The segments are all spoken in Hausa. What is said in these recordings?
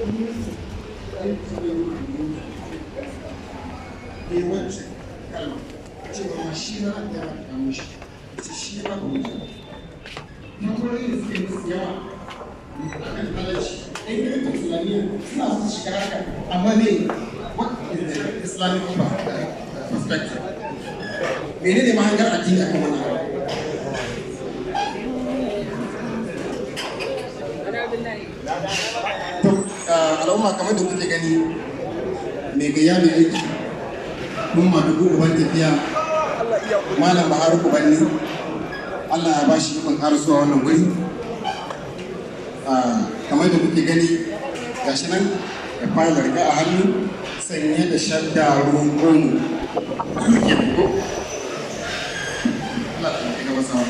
Ne wancan kalma cewa ma shi za a gaya maka mishi ce shi ba ka wuce tambayoyi da suke musu yawa akan halarci ɗan gidan islamiyya suna so su shiga haka, amma ne what is the Islamic perspective? Menene mahangar addini akan wannan abu? To, al'umma, kamar da kuke gani, mai gayya mai aiki mun madugu uban tafiya, Malam Buhari Kubanni, Allah ya bashi ikon zuwa wannan guri. Kamar da kuke gani, gashi nan da fara riga a hannu, sanye da shadda ruwan omo ke ko Allah ta gaba sama.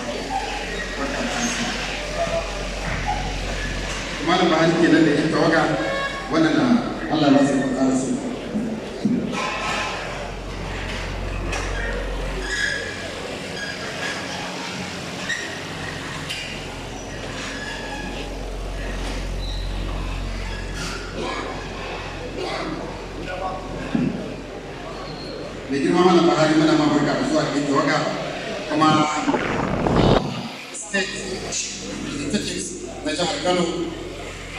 Barka da hantsi. Malam Buhari kenan da yan tawaga wannan na Allah ya ba su ikon ƙara su. Mai girma Malam Buhari, muna ma barka da zuwa da yan tawaga, kuma state representatives na jihar Kano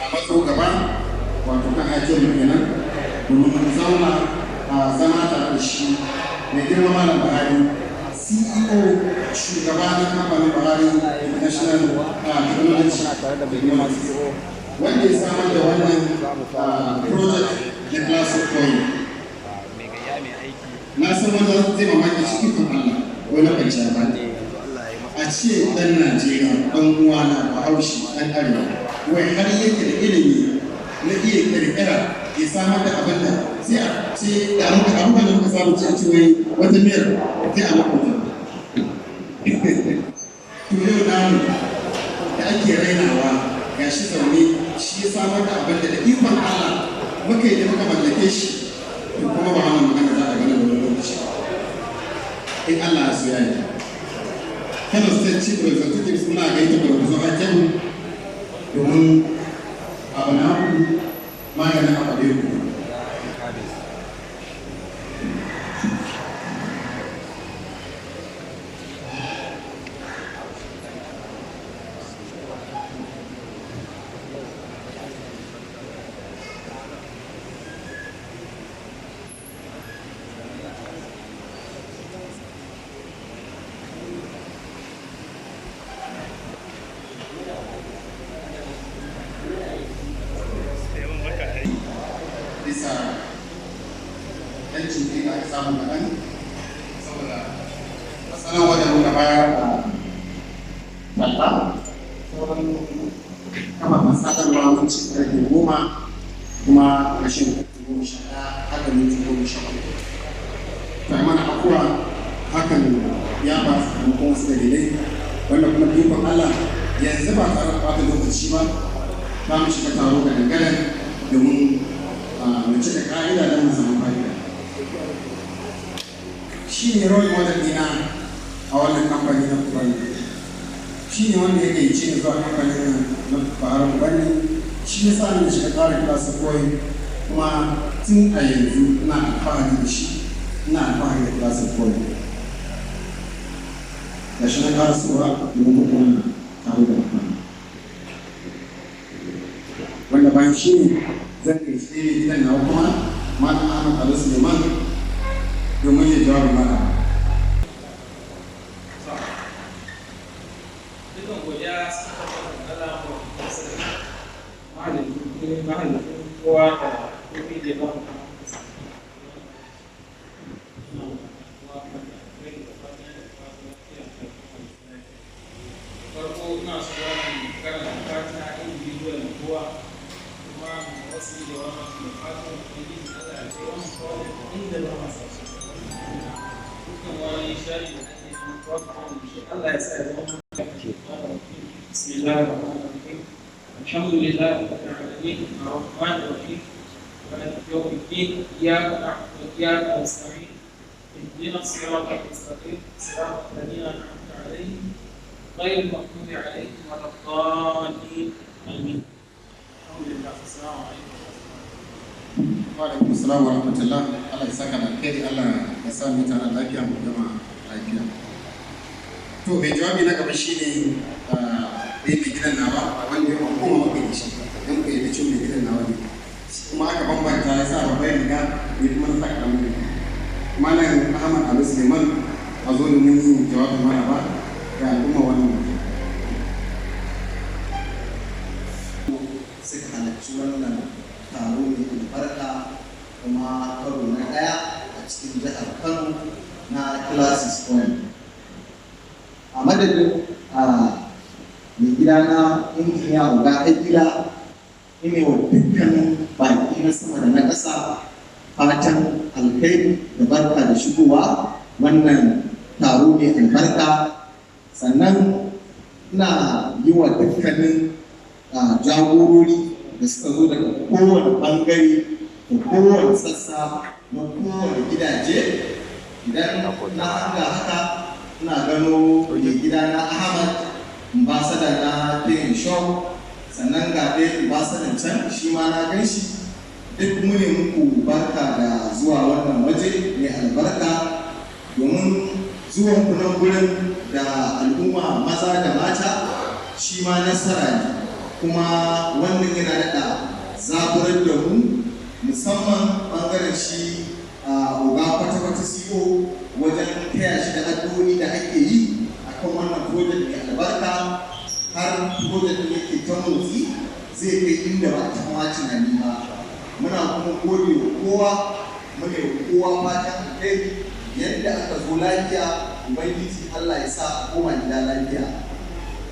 a matso gaba, wato kan ajiyar mu kenan, domin mun zauna a zama tare da shi mai girma Malam Buhari, CEO, shugaba na kamfanin Buhari International Technology, Tare da mai girma CEO wanda ya samar da wannan project na Classic Coin. Mai gayya mai aiki. Na san wanda zai mamaki cikin ikon Allah wani lokaci ya bani Ne yanzu Allah ya yi masa a ce ɗan Najeriya, ɗan uwana, Bahaushe, ɗan Arewa, wai har yake da ilimi na iya ƙirƙira ya samar da abin da sai a ce da muka abubuwan da muka samu ce a ce wai wata miyar sai a makwata. To, yau namu da ake rainawa ga shi zaune, shi ya samar da abin da da ikon Allah muka yi da muka mallake shi. To, kuma ba wannan magana za a gana da wani lokaci in Allah ya so ya yi. Kano State Chief Representatives, muna gaita da ku zo hajjabu domin abu na ku maganin abu da ku. Kabis. Bisa ɗan jinkiri da aka samu kaɗan saboda sanarwar da muka bayar a talla sauran kafafen sadarwa, mun ci 10:30 kuma rashin 11:30 haka 14:20. Ta mana afuwa, hakan ya ba sakamakon wasu dalilai wanda kuma ikon Allah yanzu ba tare da ɓata lokaci ba za mu shiga taro ga dangane domin mu cika ka'ida don mu samu fa'ida. Shi ne role model ɗina a wannan kamfani na Kubani. Shi ne wanda ya gayyace ni zuwa kamfanin na Bahar Kubani. Shi ya sa ni na shiga tsarin Classic Coin, kuma tun a yanzu ina alfahari da shi, ina alfahari da Classic Coin. Ga shi na karasowa domin kuma taro da amfani. Wanda bayan shi ne zan kai shi ne gidan nawa kuma Malam Ahmad Ali Suleiman domin ya jawabi mana. Dukan godiya sun tabbata da Allah mu sarki mahalicin kowa da komai da ya ba mu dama muka samu ina kowa fata alkhairi da fatan da fatan lafiya da kuma lafiya. Farko ina so za mu karanta fatiha individual kowa, kuma mu wasu da wannan da fatan Ubangiji Allah ya kai wannan project inda ba ma sa shi. Dukkan wani shari da ake yi crowdfunding shi, Allah ya sa ya zama. بسم الله الرحمن الرحيم. الحمد لله رب العالمين، الرحمن الرحيم، مالك يوم الدين، إياك نعبد وإياك نستعين، اهدنا الصراط المستقيم، صراط الذين أنعمت عليهم غير المغضوب عليهم ولا الضالين، آمين. الحمد لله. السلام عليكم. Wa alaikum assalam wa rahmatullah. Allah ya saka da alkhairi, Allah ya sa mu tare lafiya mu gama lafiya. To, mai jawabi na gaba shine ɗaya mai gidan nawa, wanda ya koma maka da shi don ka yi cin mai gidan nawa ne, kuma aka bambanta ya sa babban riga ne kuma na sa karamin riga. Malam Ahmad Ali Suleiman a zo domin yin jawabin maraba ga al'umma wannan waje. Suka halarci wannan taro mai albarka, kuma karo na ɗaya a cikin jihar Kano na Classes Point. A madadin mai gidana, Injiniya Uga Agila, ine wa dukkanin baƙi na sama da na ƙasa fatan alkhairi da barka da shigowa wannan taro mai albarka. Sannan ina yi wa dukkanin jagorori da suka zo daga kowane bangare da kowane sassa na kowane gidaje. Idan na hanga haka, ina gano mai gida na Ahmad, ambassador na Pain Shop. Sannan ga dai ambassador can, shi ma na gan shi. Duk mune muku barka da zuwa wannan waje mai albarka, domin zuwan ku nan gurin da al'umma maza da mata shi ma nasara ne, kuma wannan yana daɗa zaburar da mu, musamman ɓangaren shi a oga kwata-kwata CO, wajen taya shi da addu'o'i da ake yi akan wannan project mai albarka, har project ɗin yake ta motsi zai kai inda ba a taɓa ma tunani ba. Muna kuma gode wa kowa, muna yi wa kowa fatan alheri. Yadda aka zo lafiya, Ubangiji Allah ya sa a koma gida lafiya.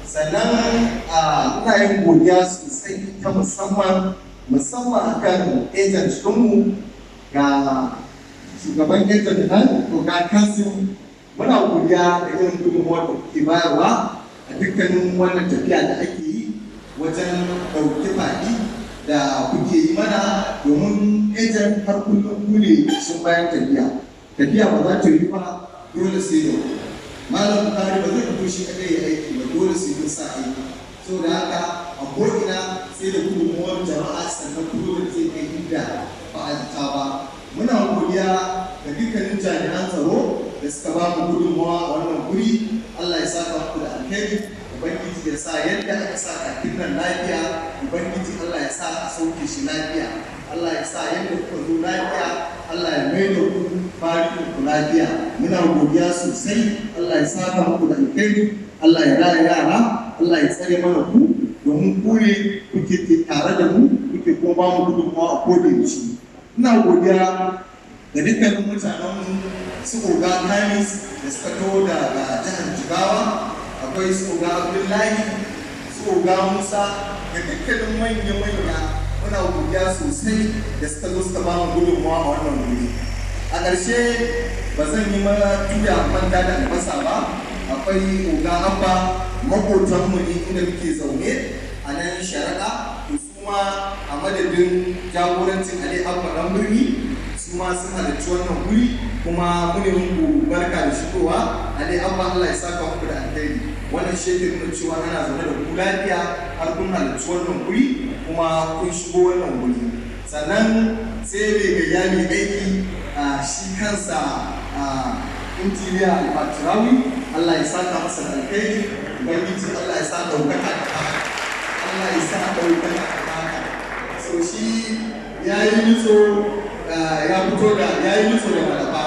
Sannan ina yin godiya sosai ta musamman, musamman akan agent ɗinmu. Ga shugaban agent nan, to ga Kasim. Muna godiya da irin gudunmuwar da kuke bayarwa a dukkanin wannan tafiya da ake yi, wajen ɗauki faɗi da kuke yi mana, domin agent har kullum ku ne sun bayan tafiya. Tafiya ba za ta yi ba, dole sai da ku. Malam Bukari ba zai fito shi kadai ya aiki ba, dole sai kun sa aiki. Saboda haka a ko'ina sai da gudunmuwar jama'a sannan project zai kai inda ba a zata ba. Muna godiya ga dukkanin jami'an tsaro da suka ba mu gudunmuwa a wannan guri. Allah ya saka muku da alheri. Ubangiji ya sa yadda aka sa kakin nan lafiya, Ubangiji Allah ya sa a sauke shi lafiya. Allah ya sa yadda kuka zo lafiya, Allah ya mai da ku barikin ku lafiya. Muna godiya sosai. Allah ya saka muku da alheri. Allah ya raya yara, Allah ya tsare mana ku, domin ku ne kuke tare da mu, kuke kuma ba mu gudunmawa a koda yaushe. Ina godiya da dukkanin mutanenmu, su Oga Kamis da suka taho daga jihar Jigawa, akwai su Oga Abdullahi, su Oga Musa, da dukkanin manya-manya. Muna godiya sosai da suka zo suka ba mu gudunmawa a wannan wuri. A ƙarshe, ba zan yi ma tuya manta da albasa ba, akwai Oga Abba, makotanmu ne inda muke zaune a nan Sharaɗa. To, su ma a madadin jagorancin Ali Abba ɗan birni, su ma sun halarci wannan guri, kuma mune muku barka da shigowa. Ali Abba, Allah ya saka muku da alheri. Wannan shi yake nuna cewa ana zaune da ku lafiya, har kun halarci wannan guri kuma kun shigo wannan guri. Sannan sai mai gayya mai aiki, shi kansa Injiniya Alfatirawi, Allah ya saka masa da alheri. Ubangiji Allah ya sa ɗaukaka ta haka, Allah ya sa ɗaukaka ta haka. So shi ya yi nutso, ya fito da ya yi nutso da malafa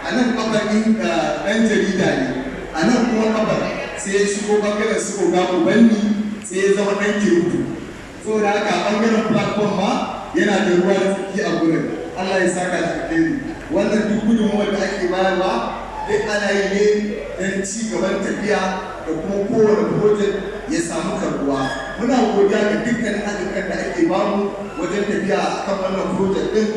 a nan kafar ɗin, ɗan jarida ne a nan kuma kafar, sai ya shigo ɓangaren su Oga Ubanni, sai ya zama ɗan kirutu. Saboda haka ɓangaren platform ma yana da ruwa da tsaki a gurin. Allah ya saka da alheri. Wannan duk gudunmuwar da ake bayarwa, duk ana yi ne don ci gaban tafiya da kuma kowane project ya samu karbuwa. Muna godiya ga dukkanin haɗin kan da ake bamu wajen tafiya a kan wannan project ɗin.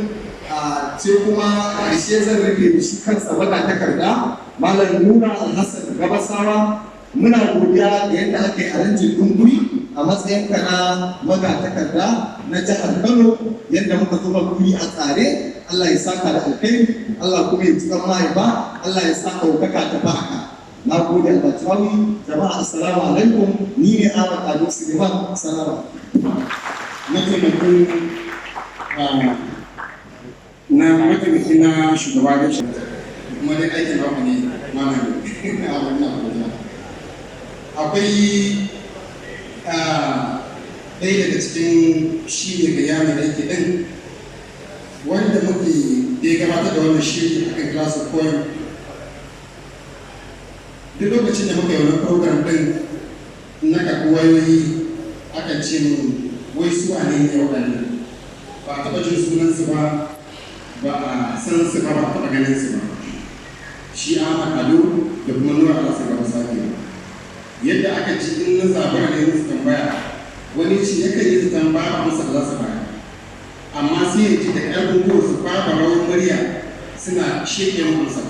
A ce kuma a ƙarshe zan rufe shi kansa takarda, Malam Nura Alhassan Gabasawa. Muna godiya da yadda aka yi arranging ɗin guri a matsayinka na magatakarda na jihar Kano, yadda muka zuba guri a tsare. Allah ya saka da alkhairi, Allah kuma ya cikin mahaifa, Allah ya sa ɗaukaka ta baka. Na gode, Albatirawi. Jama'a, assalamu alaikum. Ni ne Ahmad Ado Suleiman. Salama. Mataimakin Na mataimaki na shugaba da shi kuma dai aikin baku ne malam abin na godiya. Akwai ɗaya daga cikin shi ne ga mai aiki ɗin wanda muke da ya gabatar da wannan shiri akan Class of Coin. Duk lokacin da muka yi wannan program ɗin, na karɓi wayoyi, akan ce min wai su wane ne waɗannan, ba a taɓa jin sunansu ba, ba a san su ba, ba a taɓa ganin su ba. Shi Ahmad Ado da kuma Nura Alhassan Gaba Sake, yadda aka ci in na zabura ne musu tambaya, wani ce yakan yi zaton ba a amsa da za su bayar, amma sai ya ji da ƙarfin gwiwa su fara rawar murya suna sheke mu amsa.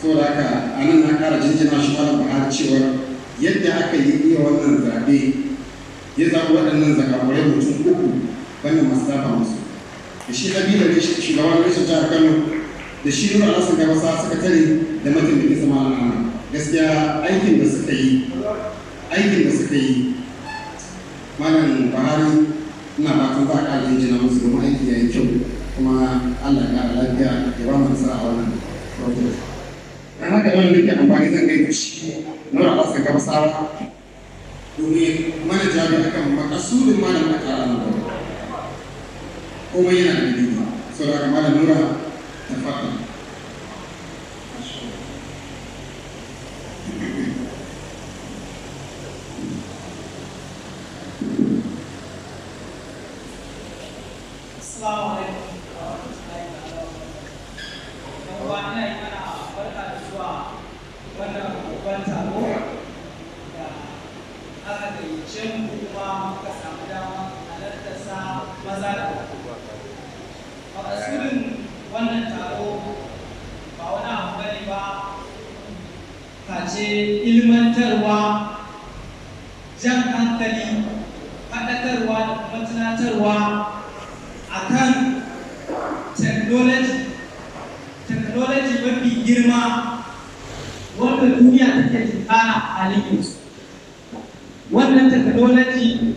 Saboda haka a nan na ƙara jinjina shi Malam Buhari cewa yadda aka yi iya wannan zaɓe, ya zaɓi waɗannan zakakurai mutum uku, wannan masu dafa musu da shi Habila ne shugaban reshen jihar Kano, da shi Nura Alhassan Gabasa sakatare, da mataimakin sama Al'amma. Gaskiya aikin da suka yi, Malam Buhari, ina fatan za a ƙara jinjina musu domin aiki ya yi kyau, kuma Allah ya ƙara lafiya ya ba mu nasara a wannan project. Dan haka yau nake amfani zan gaida shi Nura Alhassan Gabasawa domin mana jawabi akan makasudin malam a ƙara nan gaba. Komai yana da dalili, saboda haka Malam Nura, tafaddal. Assalamu alaikum wa rahmatullahi ta'ala wa barakatuh. Yan uwa, ina yi mana barka da zuwa wannan babban taro da aka gayyace mu kuma muka samu dama halartar sa, maza da mata. Makasudin wannan taro ba wani abu bane ba face ilmantarwa, jan hankali, faɗakarwa da kuma tunatarwa akan technology mafi girma wanda duniya take tinkara a halin yanzu. Wannan technology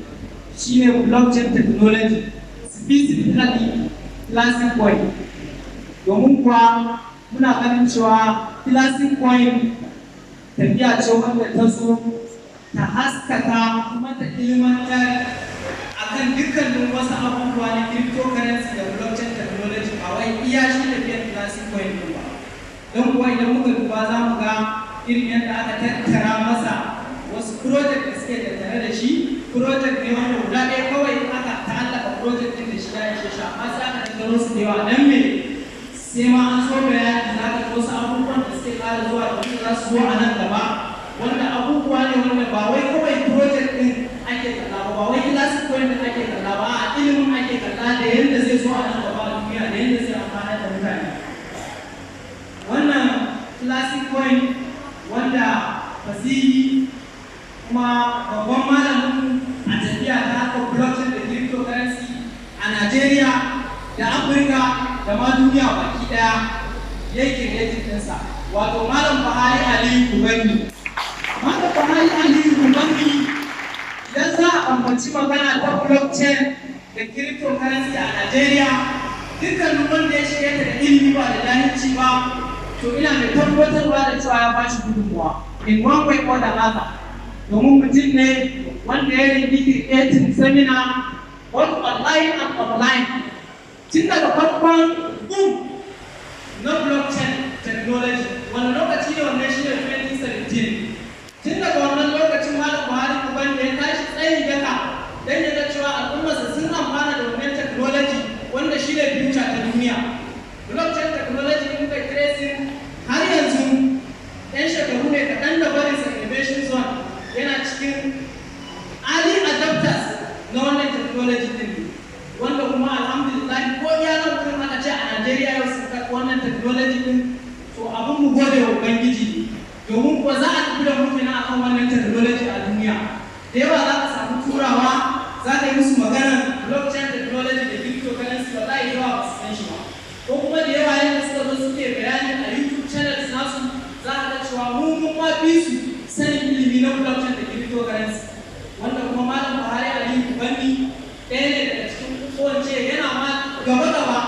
shine blockchain technology, specifically Classic Coin, domin kuwa muna ganin cewa Classic Coin tafiya ce wanda ta zo ta haskaka kuma ta ilmantar akan dukkanin wasu abubuwa na cryptocurrency da blockchain technology, ba wai iya shi tafiyar Classic Coin ɗin ba. Don kuwa idan muka duba za mu ga irin yadda aka tattara masa wasu project da suke tattare da shi. Project ne wanda guda ɗaya kawai aka ta'allaka project ɗin da shi ya ishe shi, amma sai aka tattaro su da yawa. Dan me? Sai ma an so bayani za ka ga wasu abubuwan da suke ƙara zuwa da wanda za su zo a nan gaba, wanda abubuwa ne wanda ba wai kawai project ɗin ake kalla ba, ba wai Classic Coin ɗin ake kalla ba, a ilimin ake kalla da yadda zai zo a nan gaba a duniya da yadda zai amfana da mutane. Wannan Classic Coin wanda fasihi kuma babban malamin a tafiya ta harkar blockchain da cryptocurrency a Najeriya da Afirka da ma duniya baki daya ya yi creating ɗinsa, wato Malam Buhari Aliyu Ubangi. Malam Buhari Aliyu Ubangi, idan za a ambaci magana ta blockchain da cryptocurrency a Najeriya, dukkanin wanda ya shige ta da ilimi ba da jahilci ba, to ina mai tabbatarwa da cewa ya bashi gudunmuwa in one way or the other, domin mutum ne wanda ya rinki creating seminar both online and offline tun daga farkon boom na blockchain technology. Wani lokaci ne wannan? Shi ne 2017. Tun daga wannan lokacin Malam Buhari Uban da ya tashi tsayin daka don ya ga cewa al'ummarsa sun amfana da wannan technology wanda shi ne future ta duniya. Blockchain technology, in muka tracing, har yanzu yan shekaru ne kaɗan da barin sa innovation zone, yana cikin early adopters na wannan technology din, wanda kuma alhamdulillah ko iya nan gurin aka ce a Najeriya yau sun karɓi wannan technology din, to abin mu gode wa Ubangiji ne, domin kuwa za a tafi da mutane akan wannan technology a duniya. Da yawa za ka samu Turawa, za ka yi musu maganar blockchain technology da cryptocurrency, wallahi da yawa ba su san shi ba, ko kuma da yawa yadda suka zo suke bayani a YouTube channels nasu, za a ga cewa mu mun ma fi su sanin ilimi na blockchain da cryptocurrency. Wanda kuma Malam Buhari Aliyu Ubanni ɗaya ne daga cikin, ko yana ma gaba gaba.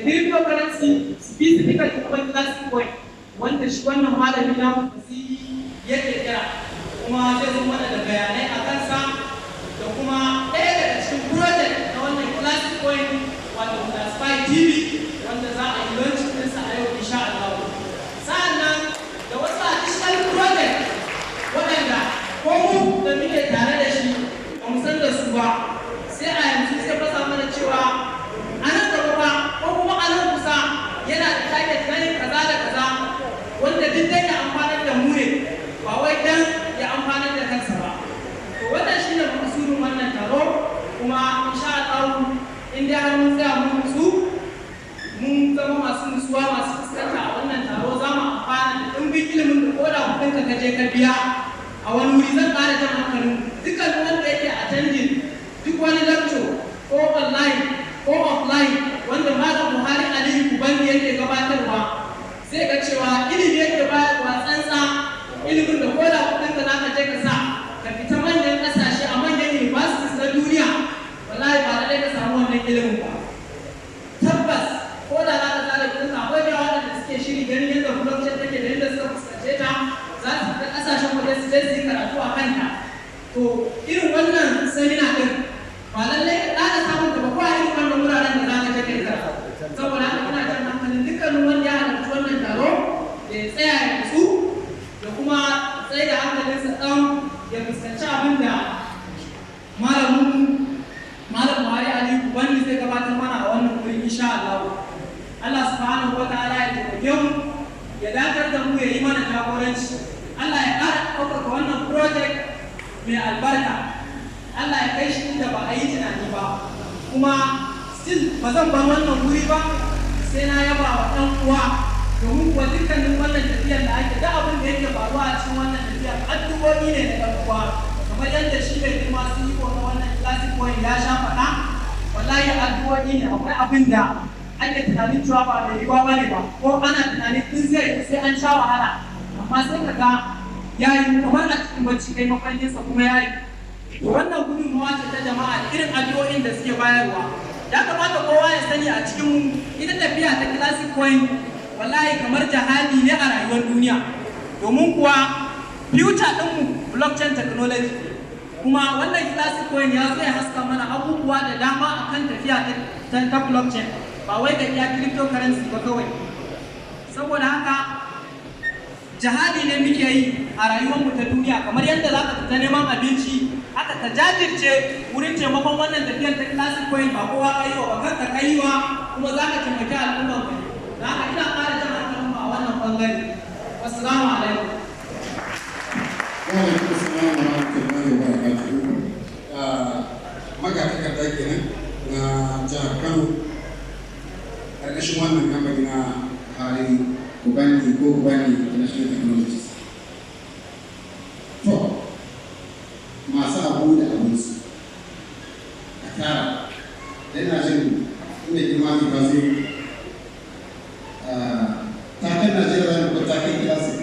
Cryptocurrency, specifically kuma classic coin, wanda shi wannan malami na fasihi ya kirkira, kuma zai zo mana da bayanai a kansa da kuma ɗaya daga cikin project na wannan classic coin, wato Classify TV, wanda za a yi launching ɗinsa a yau insha Allah. Sa'annan da wasu additional project waɗanda ko mu da muke tare da shi ba mu san da su ba, sai a yanzu sai fasa mana cewa a nan gaba ba ko kuma a nan kusa yana da target na yin kaza da kaza, wanda duk dan ya amfanar da mu ne, ba wai dan ya amfanar da kansa ba. To, wannan shine makasudin wannan taro. Kuma insha Allah, in dai har mun tsaya mun nutsu, mun zama masu nutsuwa, masu fuskanta a wannan taro, za mu amfana da ɗimbin ilimin da koda kuɗin ka je ka biya a wani wuri. Zan ƙara jan hankalin dukkan wanda yake attending duk wani lecture, ko online ko offline, wanda Malam Buhari Aliyu Kubanni yake gabatarwa, sai ga cewa ilimi yake bayarwa tsantsa, ilimin da koda kuɗin ka zaka je ka sa ka fita manyan ƙasashe, a manyan universities na duniya, wallahi ba lallai ka samu wannan ilimin ba. Tabbas ko da za ka tsara kuɗin ka, akwai da waɗanda suke shiri ganin yadda blockchain take da yadda suka fuskance ta, za su fita ƙasashen waje su je su yi karatu a kanta. To, irin wannan seminar ɗin ba lallai ka ƙara samun ta ba ko a irin wannan wuraren da za ka je ka yi karatu. Saboda haka ina jan hankalin dukkanin wanda ya halarci wannan taro da ya tsaya ya nutsu, da kuma tsaye da hankalinsa ɗan ya fuskanci abin da malamin, Malam Buhari Aliyu wanda zai gabatar mana a wannan wuri insha Allah. Allah subhanahu wa ta'ala ya taimake mu, ya dakar da mu, ya yi mana jagoranci. Allah ya ƙara ɗaukaka wannan project mai albarka. Allah ya kai shi inda ba a yi tunani ba. Kuma still ba zan bar wannan wuri ba sai na yaba wa ɗan uwa, domin kuwa dukkanin wannan tafiyar da ake da abin da yake faruwa a cikin wannan tafiyar, addu'o'i ne na ɗan uwa. Kamar yadda shi mai girma CEO na wannan classic coin ya sha faɗa, wallahi addu'o'i ne. Akwai abin da ake tunanin cewa ba mai yiwuwa ba ne ba, ko ana tunanin in zai sai an sha wahala, amma sai ka ga ya yi kamar a cikin bacci kai mafarkinsa kuma ya yi. To, wannan gudunmawa ce ta jama'a da irin addu'o'in da suke bayarwa. Ya kamata kowa ya sani a cikin mu, ita tafiya ta classic coin wallahi kamar jihadi ne a rayuwar duniya, domin kuwa future ɗinmu blockchain technology. Kuma wannan classic coin ya zo ya haska mana abubuwa da dama akan tafiya ta blockchain, ba wai da iya cryptocurrency ba kawai. Saboda haka jihadi ne muke yi a rayuwarmu ta duniya. Kamar yadda za ka fita neman abinci, haka ka jajirce wurin taimakon wannan tafiyar ta classic coin. Ba kowa ka yi wa ba, kanka ka yi wa, kuma za ka taimaki al'ummar ka. Da haka ina ƙara jan hankalin mu a wannan bangare. Wassalamu alaikum. Wa alaikum assalam wa rahmatullahi wa barakatuhu. Magatakarda kenan na jihar Kano ƙarƙashin wannan kamfani na Buhari Kubani ko Kubani International Technologies. To, masu abu da abinsu a tara, da ina jin inda girma mai kazo taken Najeriya zan ko taken classic,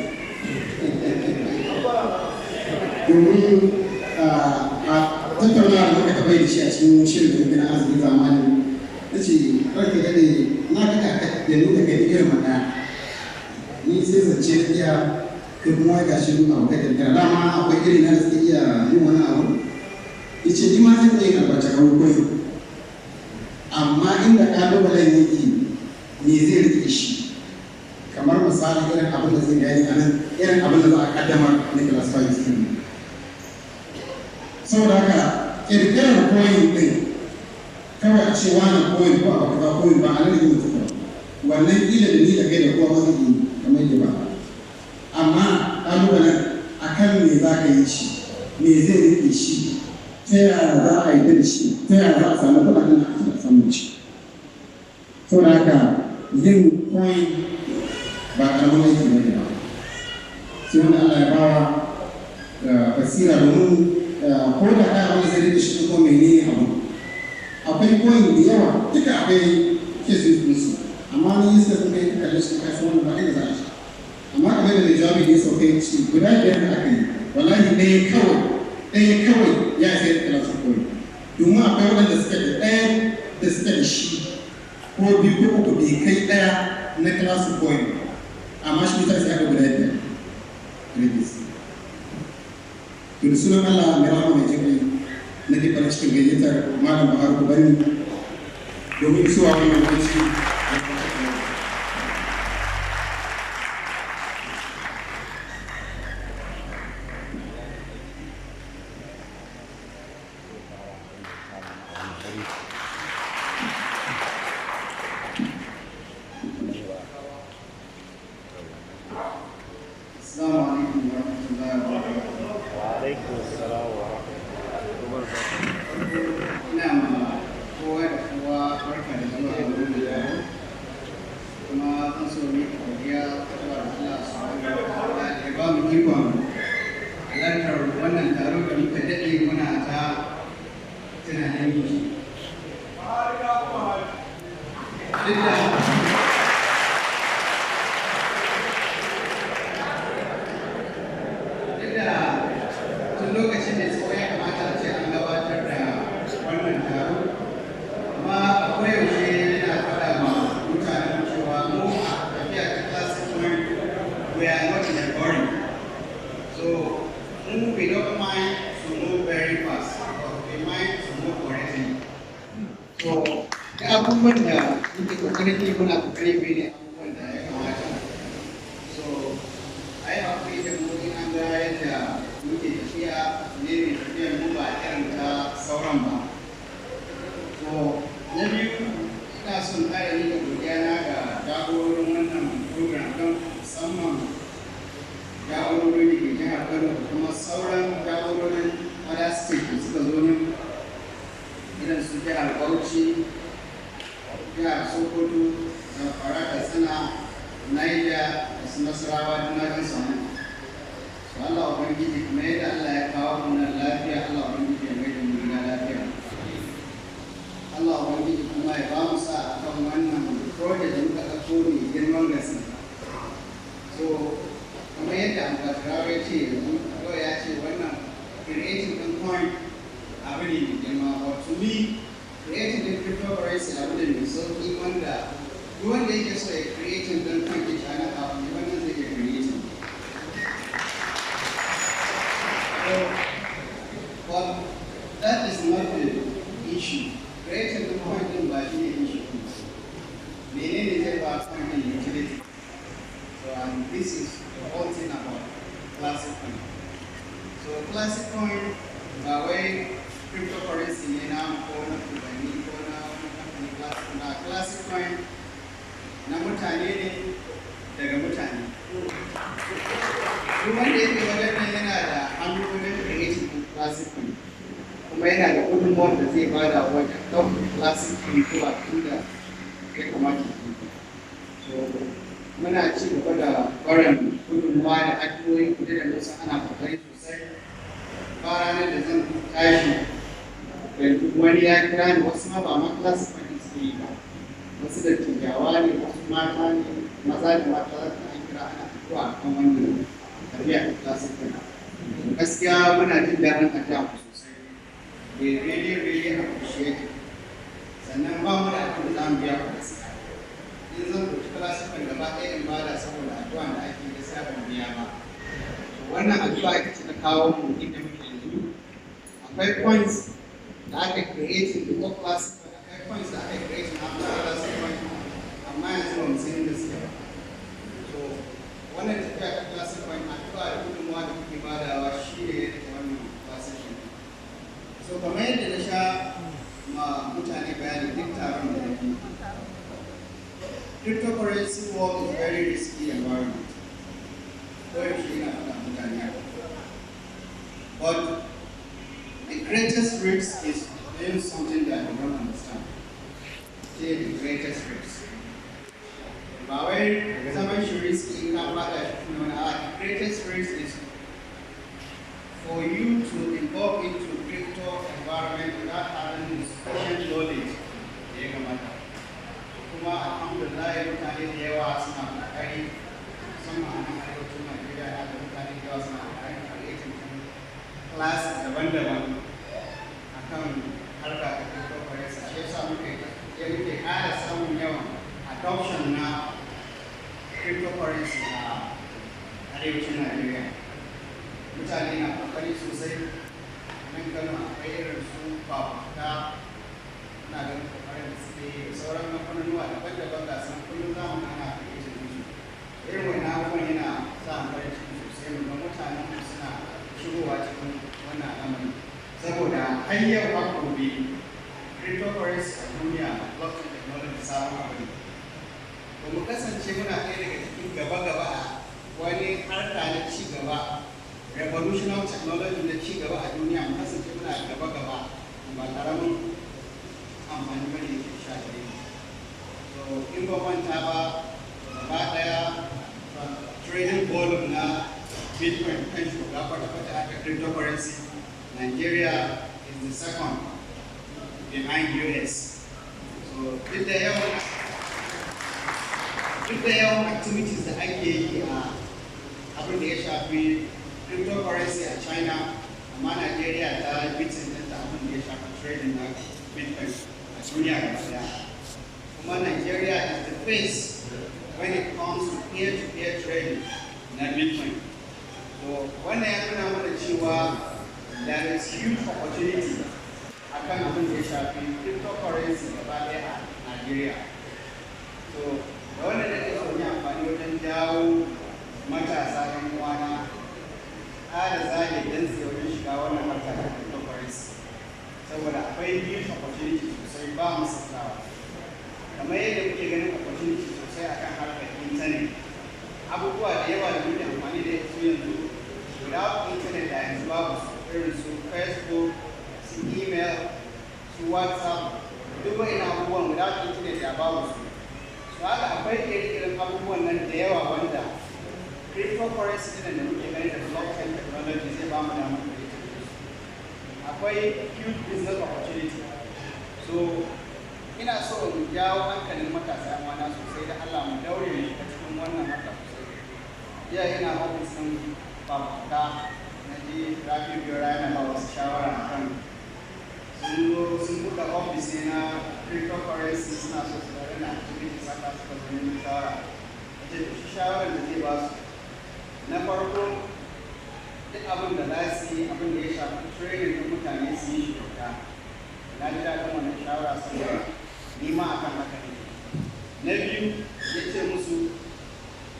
domin a tattaunawa da muka taɓa yi da shi a cikin shirin da muke na Arzikin Zamani, na ce, "Ranka daɗe, na ga ka da ni da kai irin ɗaya, ni sai zance na iya, kai kuma ga shi abu ka kirkira, dama akwai irin na da suke iya yin wani abu." Yace, "Ni ma zan iya yin albarka koyi, amma inda ƙalubalen yake, me zai rike shi?" Kamar misali irin abin da zai gani a nan, irin abin da za a kaddamar na classified scheme. Saboda haka ƙirƙirar coin ɗin kawai, a ce wani coin ko abu kaza coin, ba a nan da mutum ba. Wannan ƙila da ni da kai da kowa ma zai yi kamar yadda ba, amma ƙalubalen a kan me za ka yi shi, me zai riƙe shi, ta yaya za a yi da shi, ta yaya za a samu kuɗaɗen da ake samun shi. Saboda haka yin coin ba ƙaramin aiki ba ne ba, sai wanda Allah ya bawa basira, domin ko da ka abin da zai rike shi ko menene abu. Akwai coin da yawa, duka akwai cases ɗinsu, amma ni yasa sun kai kalle shi kai san wannan ba inda za a shi. Amma kamar da mai jawabi ne sau kai ce guda biyar da aka yi, wallahi ɗaya kawai, ɗaya kawai ya isa ya kala su coin, domin akwai waɗanda suka da ɗaya da suka da shi. ko biyu ko uku bai kai ɗaya na classic coin amma shi ta sai aka guda biyar release. To da sunan Allah mai rahama mai jin nake farin cikin gayyatar Malam Buhari Kubani domin isuwa wannan lokaci. Assalamu alaikum wa rahmatullahi wa barakatuh. Wa alaikum assalam wa rahmatullahi wa barakatuh. Ina ma kowa da kowa barka da zuwa wannan taro. Kuma zan so mika godiya zuwa ga Allah subhanahu wa ta'ala da ya ba mu ikon halartar wannan taro da muka daɗe muna ta tunanin yin shi. Duk da duk da tun lokacin da tsawo ya kamata a ce an gabatar da wannan taro, amma a koyaushe yana faɗa ma mutanen cewa mu a tafiya ta Classic Point, we are not in a hurry. So mu, we don't mind to move very fast, but we mind to move correctly. So duk abubuwan da muke kokarin yi, muna kokarin bi ne abubuwan da ya kamata. So a yi haƙuri da mu in an ga yadda muke tafiya ne mai tafiyar mu ba irin ta sauran ba. So na biyu, ina son ƙara yi da godiya na ga jagororin wannan program ɗin, musamman jagororin da ke jihar Kano da kuma sauran jagororin other state da suka zo nan, irin su jihar Bauchi, jihar Sokoto, Zamfara, Katsina, Niger da su Nasarawa, duk na gan su nan. So Allah Ubangiji, kuma yadda Allah ya kawo mu nan lafiya, Allah Ubangiji ya mai da mu gida lafiya. Allah Ubangiji kuma ya ba mu sa akan wannan project da muka ɗauko mai girman gaske. So kamar yadda Ambassador ya ce yanzu, yau ya ce wannan creating ɗin coin abu ne mai girma, but to me creating ɗin cryptocurrency abu ne mai sauƙi, wanda duk wanda yake so ya creating ɗin coin ɗin China kafin ya wannan zai iya creating. So, but that is not the issue. Creating the coin ɗin ba shi ne issue ɗin ba. Menene zai ba coin ɗin utility? So, and this is the whole thing about Classic Coin. So Classic Coin ba wai cryptocurrency ne na ko na Kubani ko na wani kamfani Classic na Classic Coin na mutane ne daga mutane. Duk wanda yake wajen nan yana da hannu wajen creating ɗin Classic Coin. Kuma yana da gudunmawar da zai bada wajen ɗaukar Classic Coin zuwa inda ya kamata ya kai. So muna ci gaba da barin gudunmawa da addu'o'i kuɗi da musa ana kokari sosai. Ba ranar da zan tashi da wani ya kira ni, wasu ma ba ma Classic Coin suke yi ba. Wasu dattijawa ne, wasu mata ne, maza da mata za ka an kira ana addu'a akan wannan tafiya ta Classic Coin. Gaskiya muna jin daɗin addu'a ku sosai. We really really appreciate it. Sannan ba mu da abin da za mu biya ku gaskiya. In zan ɗauki Classic Coin gaba ɗaya in bada saboda addu'a da ake, gaskiya ban biya ba. To wannan addu'a ita ce ta kawo mu inda muke yanzu. Akwai coins da aka creating before Classic Coin, akwai coins da aka creating after Classic Coin, amma yanzu ba mu san inda suke ba. So wannan tafiya ta Classic Coin, addu'a da gudunmawa da kuke badawa shi ne ya rike wannan Classic Coin. So kamar yadda na sha ma mutane bayani duk taron da nake, cryptocurrency world is very risky environment. Koyaushe ina faɗa mutane haka. But the greatest risk is doing something that you don't understand. Shi ne the greatest risk. Ba wai zaman shi risky in ka faɗa shi kuma wani a'a, the greatest risk is for you to involve into crypto environment without having sufficient knowledge da ya kamata. Kuma alhamdulillah mutane da yawa suna kokari, musamman a nan arewacin Najeriya na da mutane da yawa suna kokarin creating class daban-daban akan harka ta cryptocurrency. Shi yasa muke ya muke ƙara samun yawan adoption na cryptocurrency a arewacin Najeriya. Mutane na kokari sosai. Nan Kano akwai irin su Fafutuka, ina ganin kokarin da suke yi da sauran kamfanonuwa daban-daban, ga su kullum za mu ana creating musu. Irin wannan abubuwan yana sa mu farin ciki sosai mu ga mutanen mu suna shigowa cikin wannan al'amari, saboda har yau har gobe cryptocurrency a duniya, blockchain technology, sabon abu ne. Ba mu kasance muna ɗaya daga cikin gaba-gaba a wani harka na ci gaba, revolutionary technology na ci gaba a duniya, mu kasance muna gaba-gaba, ba ƙaramin amfani ba ne yake sha gare mu. So in ba manta ba, gaba ɗaya trading volume na Bitcoin kan shugaba kwata-kwata aka cryptocurrency, Nigeria is the second behind US. So duk da yawan activities da ake yi a abin da ya shafi cryptocurrency a China, amma Nigeria ta beating ɗinta abin da ya shafi trading na Bitcoin a duniya gaba daya. Kuma Nigeria is the face when it comes to peer-to-peer trading na Bitcoin. So wannan ya nuna mana cewa there is huge opportunity akan abin da ya shafi cryptocurrency gaba ɗaya a Nigeria. So da wannan nake so yi amfani wajen jawo matasa 'yan uwana ƙara zage dantse wajen shiga wannan harka ta cryptocurrency, saboda akwai huge opportunity sosai, ba mu sakawa. Kamar yadda muke ganin opportunity sosai akan harkar internet, abubuwa da yawa da muke amfani da su yanzu, without internet da yanzu babu su, irin su Facebook, su email, su WhatsApp, duk wa'in abubuwan without internet da babu su. Su haka akwai ire-iren abubuwan nan da yawa wanda cryptocurrency ɗin da muke gani da blockchain technology zai ba mu damar creating su. Akwai huge business opportunity. So ina so in jawo hankalin matasa 'yan uwana sosai, da Allah mu daure mu shiga cikin wannan harka sosai. Jiya ina ofis ɗin Fafutuka, na ji Rabi Biyora yana ba wasu shawara akan sun zo sun buɗe ofis ne na cryptocurrency, suna so su rana activities haka, suka zo neman shawara. Ya ce shi shawarar da zai ba su na farko, duk abin da za su yi, abin da ya shafi training ɗin mutane, su yi shi kyauta. Na ji daɗin wannan shawara saboda ni ma akan haka ne. Na biyu, ya ce musu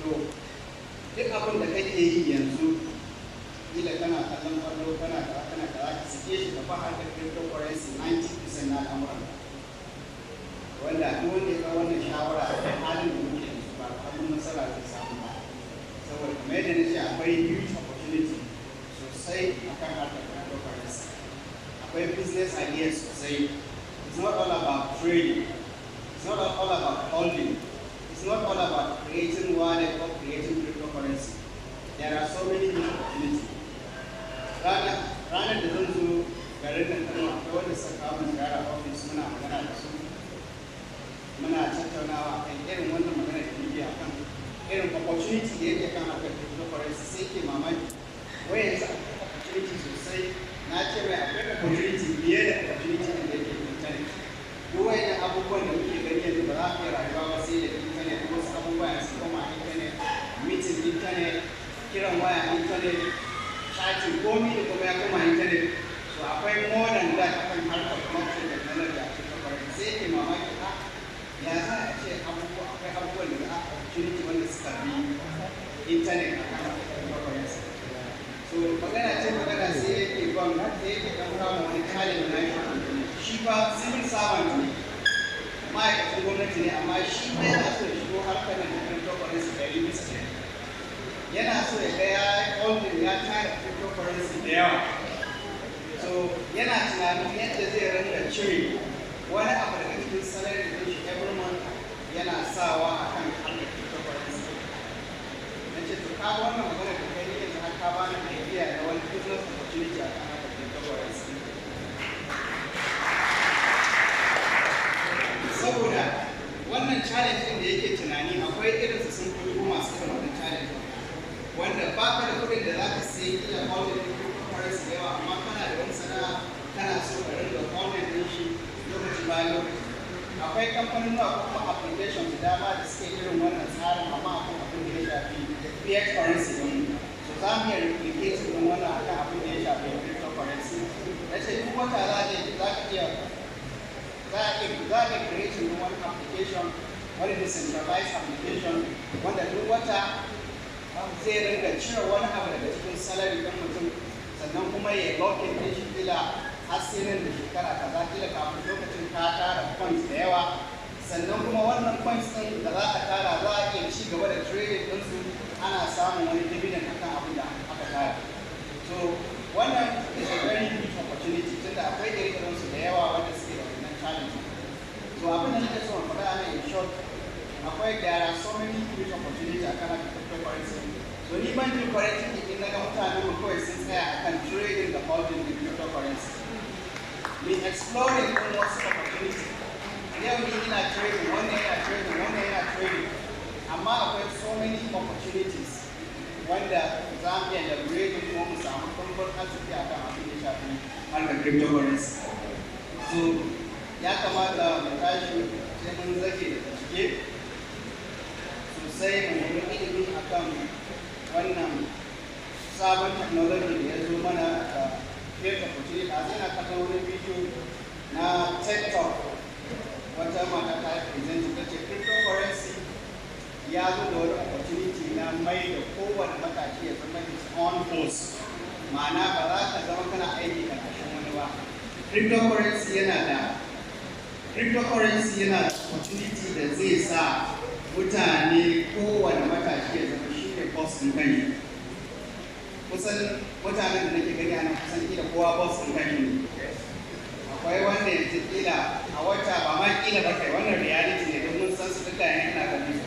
to duk abin da kake yi yanzu, kila kana kallon kwallo, kana kaza, kana kaza, ka sake shi ka fa harkar cryptocurrency 90% na al'amuran. Wanda duk wanda ya kawo wannan shawara a halin da muke yanzu, ba karamin nasara zai samu ba, saboda kamar yadda na ce akwai huge opportunity sosai akan harkar cryptocurrency. Akwai business ideas sosai. It's not all about trading, it's not all about holding, it's not all about creating wallet or creating cryptocurrency. There are so many new opportunities. Ranar da zan zo garin nan Kano, akwai wanda suka kawo min ziyara office, muna magana da su, muna tattaunawa kan irin wannan magana da muke akan irin opportunity da yake kan harkar cryptocurrency. Sai ke mamaki wai yanzu akwai opportunity sosai. Na ce mai akwai opportunity fiye da opportunity da yake internet. Duk wayannan abubuwan da muke gani yanzu, ba za ka iya rayuwa ba sai da internet. Wasu abubuwa yanzu koma internet, meeting internet, kiran waya internet, chatting, komi da kuma ya koma internet. So akwai more than that akan harkar blockchain technology a cryptocurrency. Sai yake mamaki, a ya za a ce abubuwa, akwai abubuwan da za a opportunity wanda suka bi internet a kan harkar cryptocurrency. So magana ce magana, sai yake ban sai yake dan kama wani challenge na shi. Shi fa civil servant ne, ma'aikacin gwamnati ne, amma shi ma yana so ya shigo harkar nan ta cryptocurrency 100%. Yana so ya ga ya holding, ya tara cryptocurrency da yawa. So yana tunanin yadda zai ringa cire wani abu daga cikin salary din shi every month, yana sawa akan harkar cryptocurrency. Na ce to ka wannan magana da kai, yanzu har ka bani idea na wani business opportunity a kan harkar cryptocurrency, saboda wannan challenge din da yake tunani, akwai irinsu sun fi dubu masu irin wannan challenge din, wanda ba ka da kuɗin da za ka sayi kila holding din cryptocurrency da yawa, amma kana da wani sana'a, kana so ka ringa holding din shi lokaci bayan lokaci. Akwai kamfanin ko kuma application da dama da suke irin wannan tsarin, amma akan abin da ya shafi fiat currency din. So za mu iya replicate din wannan akan abin da ya shafi cryptocurrency. Na ce duk wata za ka iya za a iya creating wani application, wani decentralized application, wanda duk wata zai ringa cire wani abu daga cikin salary ɗin mutum, sannan kuma ya locking ɗin shi kila har sai nan da shekara kaza, kila kafin lokacin ka tara coins da yawa. Sannan kuma wannan coins ɗin da za a tara, za a iya ci gaba da trading ɗinsu, ana samun wani dividend akan abin da aka tara. So wannan is a very huge opportunity, tunda akwai ire su da yawa wanda suke da wannan challenge. So abin da nake so in faɗa a nan in short, akwai, there are so many huge opportunity akan harkar cryptocurrency. So ni ban jin farin ciki in naga mutanen mu kawai sun tsaya akan trading da holding the cryptocurrency. We exploring din wasu opportunity. Yau ni ina trading, wannan yana trading, wannan yana trading, amma akwai so many opportunities wanda za mu iya leveraging kuma mu samu ɗumbin arziki akan abin da ya shafi harkar cryptocurrency. So ya kamata mu tashi, sai mun zage da bincike sosai, mu nemi ilimi akan wannan sabon technology da ya zo mana da create opportunity. A zai na kallon wani bidiyo na TED Talk, wata mata ta yi present, ta ce cryptocurrency ya zo da wani opportunity na mai da kowane matashi ya zama his own boss, ma'ana ba za ka zama kana aiki ƙarƙashin wani ba. Cryptocurrency yana da opportunity da zai sa mutane, kowane matashi ya zama shi ne boss ɗin kanshi. Kusan mutanen da nake gani a nan, kusan kila kowa boss ɗin kanshi ne. Akwai wanda yanzu kila a wata, ba ma kila ba, kai, wannan reality ne don mun san su duka, yana ina ganin su.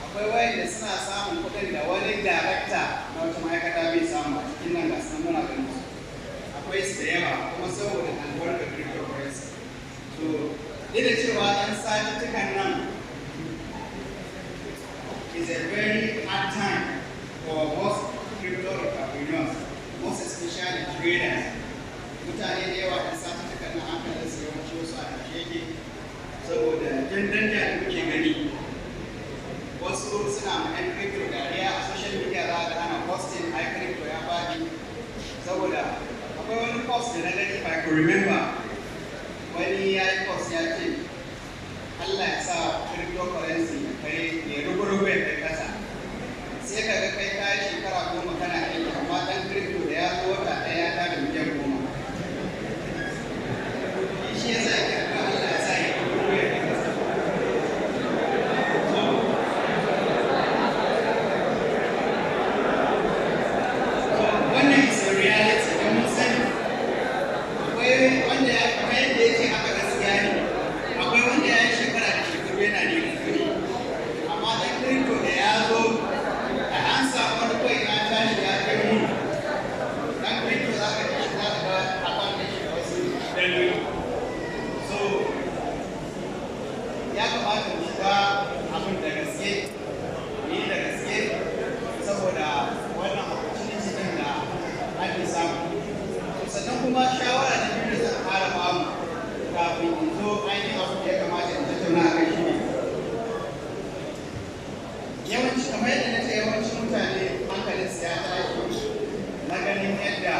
Akwai wayanda suna samun kuɗin da wani darakta na wata ma'aikata bai samu a cikin nan, ga su muna ganin su, akwai su da yawa, kuma saboda albarkar cryptocurrency. So duk da cewa ɗan satuttukan nan is a very hard time for most crypto entrepreneurs, most especially traders. Mutane da yawa ɗan satuttukan nan hankalin su yawanci wasu a tashe yake saboda jan danja da muke gani. Wasu suna ma 'yan crypto dariya a social media, za a ga ana posting, ai crypto ya faɗi. Saboda akwai wani post da na gani, if I could remember, wani ya yi post ya ce Allah ya sa cryptocurrency ya kai ya rugu-rugu, ya kai kasa. Sai ka ga kai kayi shekara 10 kana aiki, amma ɗan crypto da ya zo wata ɗaya ya tada miliyan 10. Shi ya sa yake addu'a Allah ya sa ya rugu-rugu ya kai kasa. So wannan is a reality don mun sani. Akwai wanda ya, kamar yadda ya ce haka gaskiya ne, akwai wanda ya yi shekara da shekaru yana neman kuɗi, amma ɗan crypto da ya zo, da an samu wani kawai ya tashi ya kai mu, ɗan crypto za ka ji shi, za ka ga account ɗin shi da wasu daloli. So ya kamata mu shiga abin da gaske, mu yi da gaske, saboda wannan opportunity ɗin da ake samu. To sannan kuma shawara na biyu da zan fara bamu kafin in zo ainihin abu da ya kamata in tattauna a kai shi ne, yawanci, kamar yadda na ce, yawancin mutane hankalinsu ya tashi na ganin yadda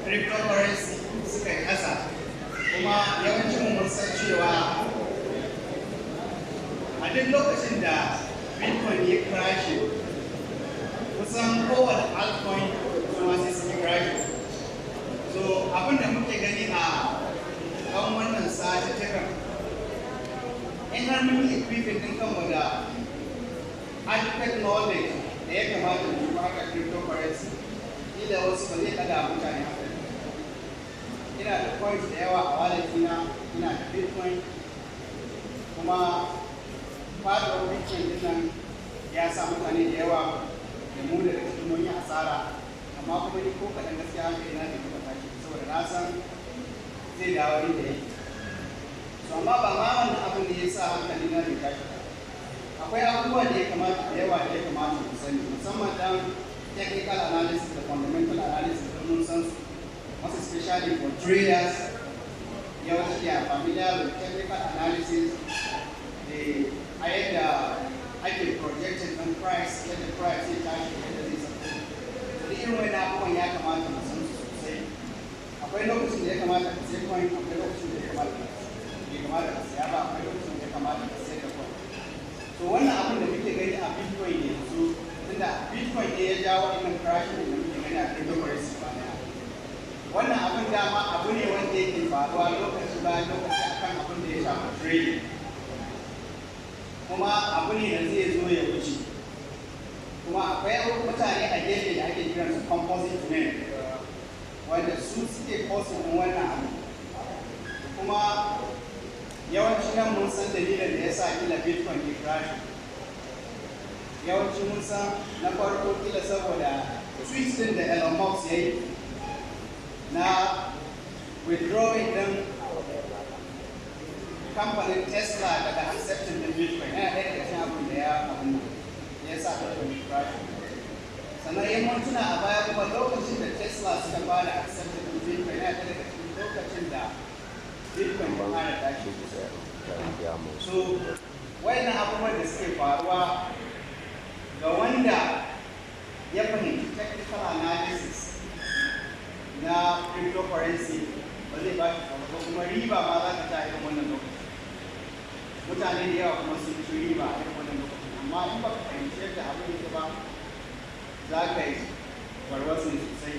cryptocurrency suka yi ƙasa. Kuma yawancin mu mun san cewa a duk lokacin da Bitcoin ya crash, kusan kowane altcoin kuma sai sun yi crash. So abin da muke gani a kan wannan satuttukan, in har mun yi equipping ɗin kanmu da adequate knowledge da ya kamata mu yi haka cryptocurrency, kila wasu ba zai ɗaga mutane hankali. Ina da coins da yawa a wallet ina, ina da Bitcoin, kuma faɗuwar Bitcoin din nan ya sa mutane da yawa, da mu daga cikin, mun yi asara. Amma kuma ni ko kaɗan gaskiya hankali na bai taɓa tashi, saboda na san zai dawo inda yake. So amma ba ma wannan abin da ya sa hankali na bai tashi ba. Akwai abubuwa da ya kamata da yawa da ya kamata mu sani, musamman dan technical analysis da fundamental analysis da mun san su, most especially for traders. Yawanci are familiar with technical analysis, da a yadda ake projected on price, yadda price zai tashi, yadda zai sauko. Da irin wani abubuwan ya kamata mu san su sosai. Akwai lokacin da ya kamata ka sai coin, akwai lokacin da ya kamata bai kamata ka saya ba, akwai lokacin da ya kamata ka sayar da coin. To, wannan abin da muke gani a Bitcoin yanzu, tunda Bitcoin ne ya jawo wannan crashing da muke gani a cryptocurrency ba daya, wannan abin dama abu ne wanda yake faruwa lokaci bayan lokaci akan abin da ya shafi trading, kuma abu ne da zai zo ya wuce. Kuma akwai mutane a gefe da ake kiransu composite men, wanda su suke causing ɗin wannan abu. Kuma yawanci nan mun san dalilin da ya sa kila Bitcoin ke crash. Yawanci mun san na farko kila saboda tweet din da Elon Musk ya yi na withdrawing din kamfanin Tesla daga accepting din Bitcoin. Yana ɗaya daga cikin abin da ya abin da ya sa Bitcoin ya crash. Sannan in mun tuna a baya kuma, lokacin da Tesla suka fara accepting din Bitcoin, yana ɗaya daga cikin lokacin da Bitcoin ya fara tashi. So wayannan abubuwan da suke faruwa, ga wanda ya fahimci technical analysis na cryptocurrency, ba zai ba shi tsoro ba, kuma riba ma za ka ta irin wannan lokacin. Mutane da yawa kuma sun ci riba a irin wannan lokacin, amma in ba ka fahimci yadda abin yake ba, za ka yi warwasu sosai.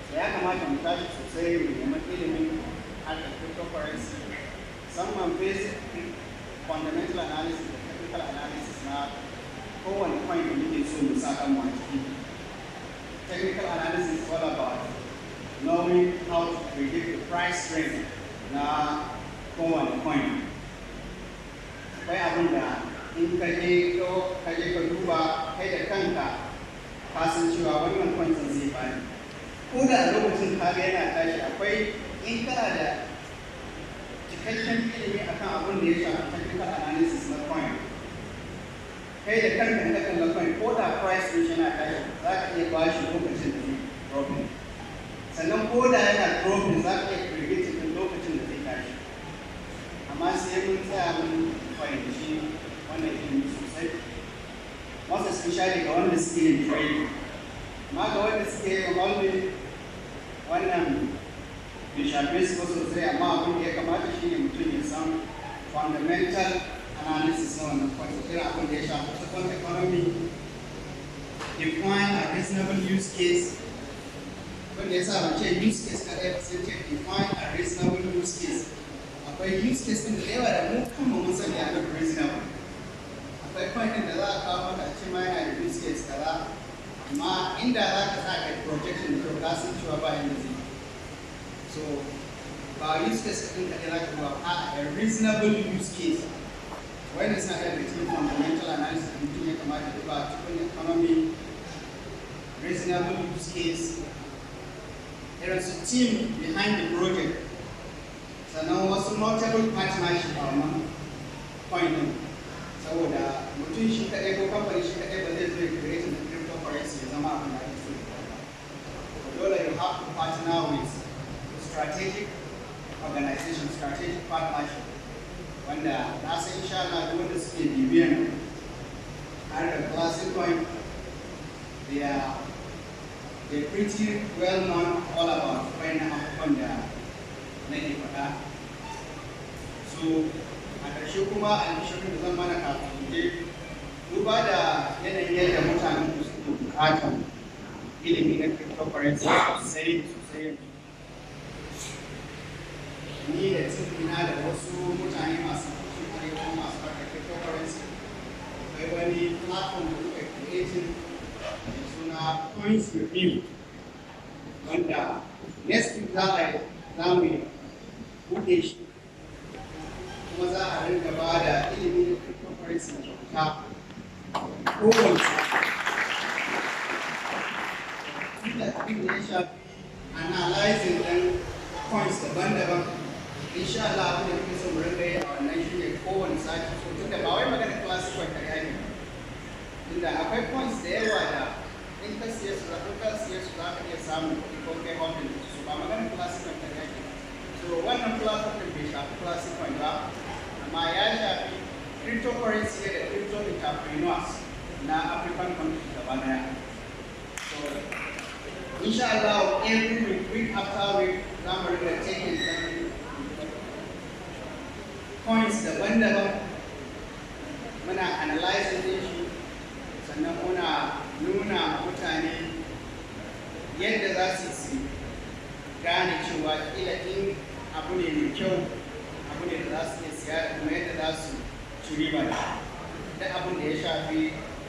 So ya kamata mu tashi sosai mu nemi ilimin harkar cryptocurrency, musamman basic fundamental analysis da technical analysis na kowane coin da muke so mu sa kanmu a ciki. Technical analysis is all about knowing how to predict the price range na kowane coin. Akwai abin da in ka je ka duba, kai da kanka ka san cewa wannan coin din zai bani ko da a lokacin ka ga yana tashi. Akwai, in kana da cikakken ilimi akan abin da ya shafi technical analysis na coin, kai da kanka in ka kalla coin, ko da price din shi yana tashi, za ka iya ba shi lokacin da zai dropping. Sannan ko da yana dropping, za ka iya predicting din lokacin da zai tashi. Amma sai mun tsaya mun fahimci wannan ilimi sosai, most especially ga wanda suke yin trading. Amma ga wanda suke yin holding, wannan bai shafe su ba sosai. Amma abin da ya kamata shine mutum ya san fundamental analysis na wannan coin, irin abin da ya shafi token economy, define a reasonable use case. Wanda ya sa ban ce use case kaɗai ba, sai ce define a reasonable use case. Akwai use case ɗin da yawa da mu kanmu mun sani a not reasonable. Akwai coin ɗin da za a kawo maka a ce ma yana da use case kaza, amma inda za ka sa kai projection da kyau, ka san cewa ba yanda zai yi. So ba use case ɗin kaɗai za ka duba, a reasonable use case. Wannan suna ɗaya daga cikin fundamental analysis da mutum ya kamata ya duba: cikin economy, reasonable use case, irin su team behind the project, sannan wasu notable partnership a wannan coin din. Saboda mutum shi kaɗai ko kamfani shi kaɗai ba zai zo ya create the cryptocurrency ya zama abin da ake so ya zama ba. Dole you have to partner with strategic organization, strategic partnership, wanda na san insha Allah duk wanda suke bibiyan harkar Classic Coin, they pretty well known all about wayannan abubuwan da nake faɗa. So a ƙarshe kuma, albishirin da zan mana kafin mu je, duba da yanayin yadda mutanen ku suke buƙatar ilimi na cryptocurrency sosai sosai yanzu, ni da team da wasu mutane masu kishin arewa, masu harkar cryptocurrency, akwai wani platform da muka creating mai suna Coins Review, wanda next week za mu buɗe shi, kuma za a rinka ba da ilimi na cryptocurrency kyauta kowane sati. Inda abin da ya shafi analyzing ɗin coins daban-daban, insha Allah abin da muke so mu rinka yi a wannan shine kowane sati. So tunda ba wai magana Classic Coin kaɗai ake ba, tunda akwai coins da yawa da in ka siye su za ka iya samun kuɗi ko kai holding su, ba magana Classic Coin kaɗai ake ba. So Wannan platform ɗin bai shafi Classic Coin ba, amma ya shafi cryptocurrency ne da crypto entrepreneurs na African countries gaba daya. So insha Allah, every week, week after week, za mu rinka taking ɗin coins daban-daban, muna analyzing din shi, sannan muna nuna mutane yadda za su yi gane cewa kila in abu ne mai kyau, abu ne da za su iya siya, da kuma yadda za su ci riba da shi. Duk abin da ya shafi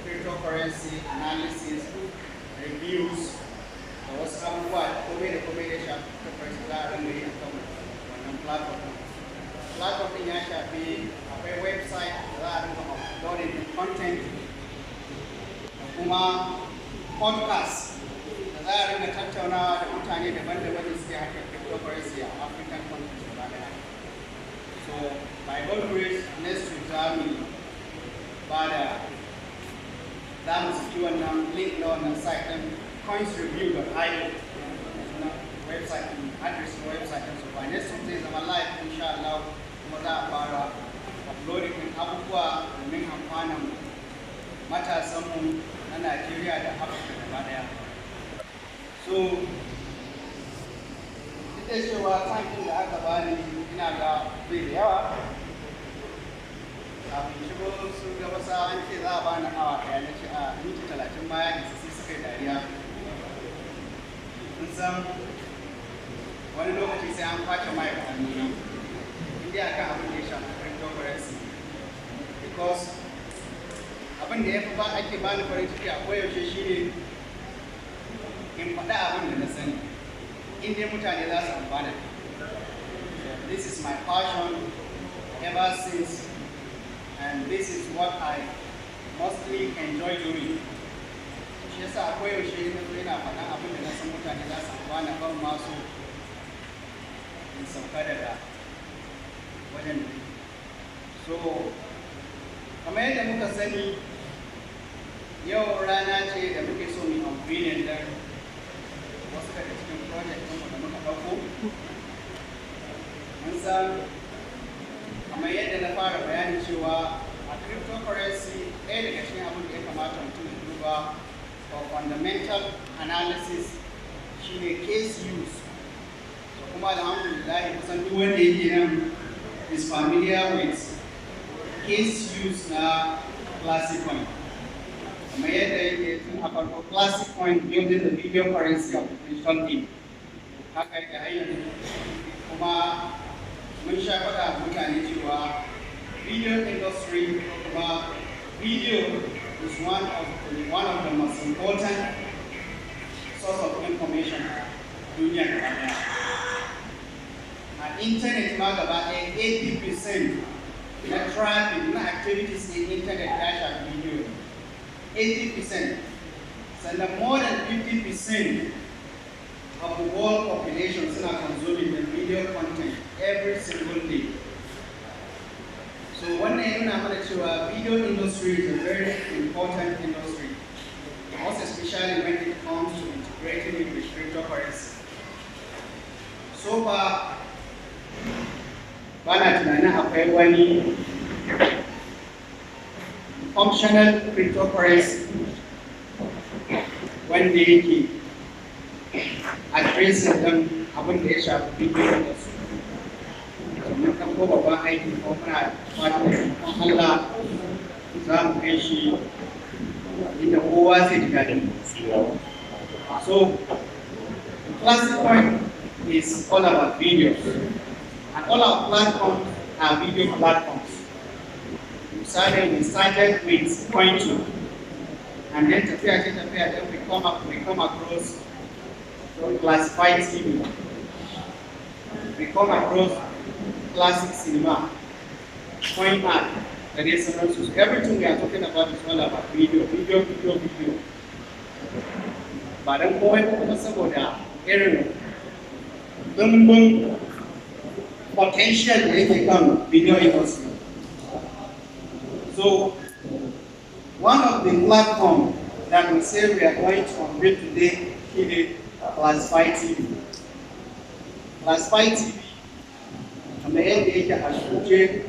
cryptocurrency analysis, reviews da wasu abubuwa, komai da komai da ya shafi cryptocurrency, za a ringa yi a kan wannan platform ɗin. Platform ɗin ya shafi akwai website da za a ringa uploading content, da kuma podcast da za a ringa tattaunawa da mutane daban-daban da suke harkar cryptocurrency a African countries gaba daya. So by God grace, next week za mu ba da za mu saki wannan link na wannan site ɗin, coinsreview.io sunan website ɗin, address na website ɗin. So by next week zai zama live insha Allah, kuma za a fara uploading ɗin abubuwa domin amfanin matasanmu na Najeriya da Afirka gaba ɗaya. So duk da cewa time ɗin da aka bani ina ga bai da yawa, kafin shigo su gaba sa an ce za a bani awa 1, na ce a minti 30 ma ya isa, sai suka yi dariya. Kun san wani lokaci sai an kwace mic a hannuna in dai akan abin da ya shafi cryptocurrency, because abin da ya fi ba ake bani farin ciki a koyaushe shine in faɗa abin da na sani, in dai mutane za su amfana. This is my passion ever since, and this is what I mostly enjoy doing. Shi yasa a koyaushe ina zo ina faɗan abin da na san mutane za su amfana, ban ma so in sauka daga wajen da nake. So kamar yadda muka sani, yau rana ce da muke so mu unveiling da wasu daga cikin project ɗinmu da muka ɗauko. Mun san kamar yadda na fara bayani cewa a cryptocurrency, ɗaya daga cikin abin da ya kamata mutum ya duba for fundamental analysis shine case use. So kuma alhamdulillah, kusan duk wanda yake nan is familiar with case use na Classic Coin. Kamar yadda yake tun a farko, Classic Coin, building the video currency of the digital age, haka yake har yanzu. Kuma mun sha faɗa mutane cewa video industry ko kuma video is one of the most important source of information a duniya gaba ɗaya. A internet ma gaba ɗaya, 80% na traffic na activities in internet ya shafi video, 80%. Sannan more than 50% of the world population suna consuming the video content every single day. So wannan ya nuna mana cewa video industry is a very important industry, most especially when it comes to integrating it with cryptocurrency. So far, bana tunanin akwai wani functional cryptocurrency wanda yake addressing ɗin abin da ya shafi video industry. Mun ɗauko babban aiki, ko muna fatan taimakon Allah za mu kai shi inda kowa zai ji daɗi. So, Classic Coin is all about videos. And all our platforms are video platforms. We started with Coin2. And then tafiya ce tafiya, then we come across Classified TV. We come across Classic Cinema, Coin Art, da dai sauransu. So everything we are talking about is all about video, video, video, video. Ba dan komai ba kuma saboda irin ɗumbin potential da yake kan video industry. So, one of the platform that we say we are going to unveil today is Classified TV. Classified TV Kamar yadda yake a rubuce,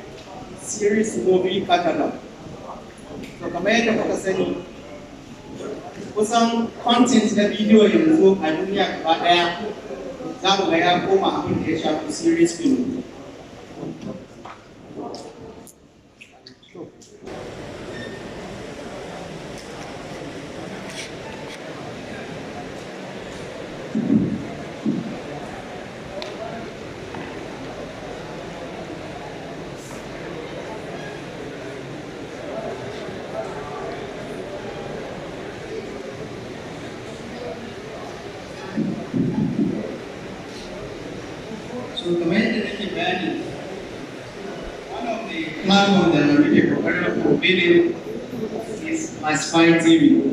series movie catalog. To, kamar yadda kuka sani, kusan content na bidiyo yanzu a duniya gaba ɗaya za mu ga ya koma abin da ya shafi series film. So kamar yadda nake bayani, one of the platform da muke kokarin fulfilling is Classify TV.